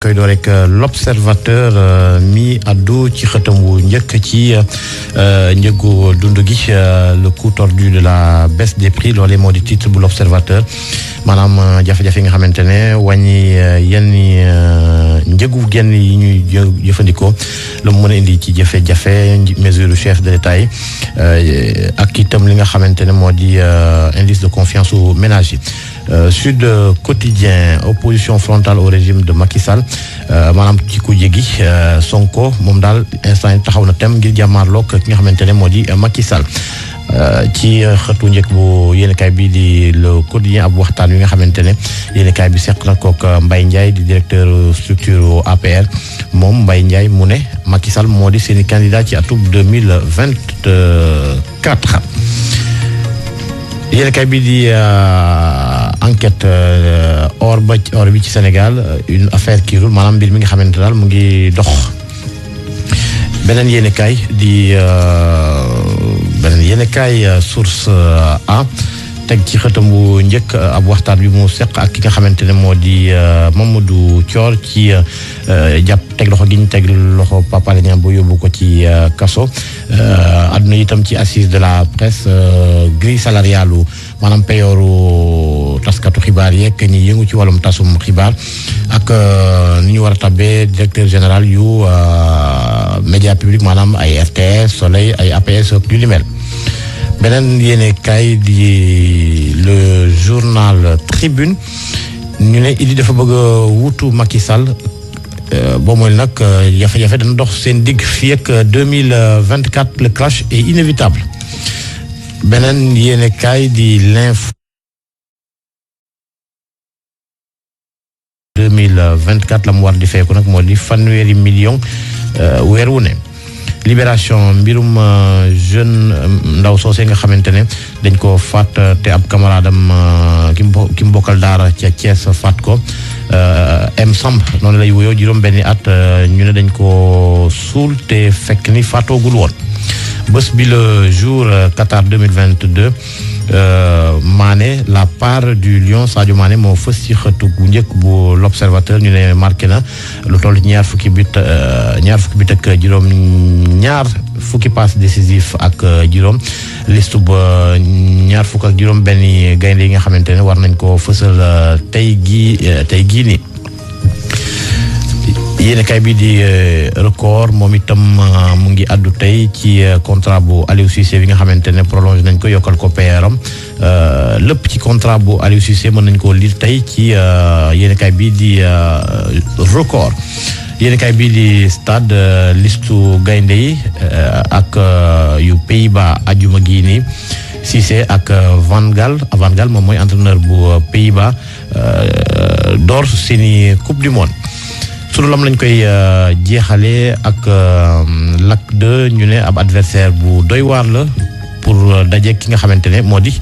koy door rek l'observateur mi addu ci xëtam wu njëkk ci njëgu dund gi le coup tordu de la baisse des prix loolee moo di titre bu l'observateur maanaam jafe-jafe yi nga xamante ne wàññi yenn njëgu genn yi ñuy jëfandikoo lu mu mën a indi ci jafe-jafe mesure chef de l'État yi ak itam li nga xamante ne moo di indice de confiance au ménage yi Sud Quotidien opposition frontale au régime de Macky Sall maanaam ci ku jégi Sonko moom daal instant yi taxaw na tem ngir jàmmaarloog ki nga xamante ne moo di Macky Sall ci xëtu njëkk bu yéenekaay bi di Le Quotidien ab waxtaan wi nga xamante ne yéenekaay bi seq na kook Mbaye Ndiaye di directeur structure APR moom Mbaye Ndiaye mu ne Macky Sall moo di seeni candidat ci atum 2024 yéenekaay bi di enquête or bi ci Sénégal une affaire qui roule maanaam mbir mi nga xamante daal mu ngi dox beneen yéenekaay di source a teg ci xëtam bu njëkk ab waxtaan bi mu seq ak ki nga xamante ne moo di Mamadou Thior ci jàpp teg loxo gi ñu teg loxo Pape Alé Niang bu yóbbu ko ci kaso àdduna itam ci assise de la presse grille salariale maanaam peyooru taskatu xibaar yeeg ñi yëngu ci wàllum tasum xibaar ak ni ñu war a tabbee directeur général yu média public maanaam ay RTS Soleil ay APS ak yu li mel beneen yéene kaay di le journal Tribune ñu ne Idy dafa bëgg a wutu Macky Sall boo mooy nag jafe-jafe dana dox seen digg fii ak 2024 le clash est inévitable beneen yéene kaay di l'info 2024 la mu war di feeku nag moo di fanweeri million weer wu ne libération mbirum jeune ndaw soosé nga xamante ne dañ ko faat te ab camaradam ki mu bokkal daara ca Thiès faat ko M Samb noonu lay wuyoo juróom benni at ñu ne dañ ko suul te fekk ni faatoogul woon bés bi le jour Qatar 2022 Mané la part du Lion Sadio Mané moo fës ci xëtu gu njëkk bu l'observateur ñu ne marqué na lu toll ñaar fukki bit ak juróom ñaar fukki passe décisif ak juróom liste ba ñaar fukk ak juróom benn gaynde yi nga xamante ne war nañ ko fësal tey gii nii yéenekaay bi di record moom itam mu ngi addu tey ci contrat bu Aliou Cissé bi nga xamante ne prolongé nañ ko yokkal ko PR-am lépp ci contrat bu Aliou Cissé mën nañ koo lire tey ci yéenekaay bi di record yéenekaay bi di stade listu gaynde yi ak yu Pays-Bas ajuma gii nii Cissé ak Van Gaal moom mooy entraîneur bu Pays-Bas door seeni coupe du monde sunu lam lañ koy jeexale ak LAC 2 ñu ne ab adversaire bu doy waar la pour daje ki nga xamante ne moo di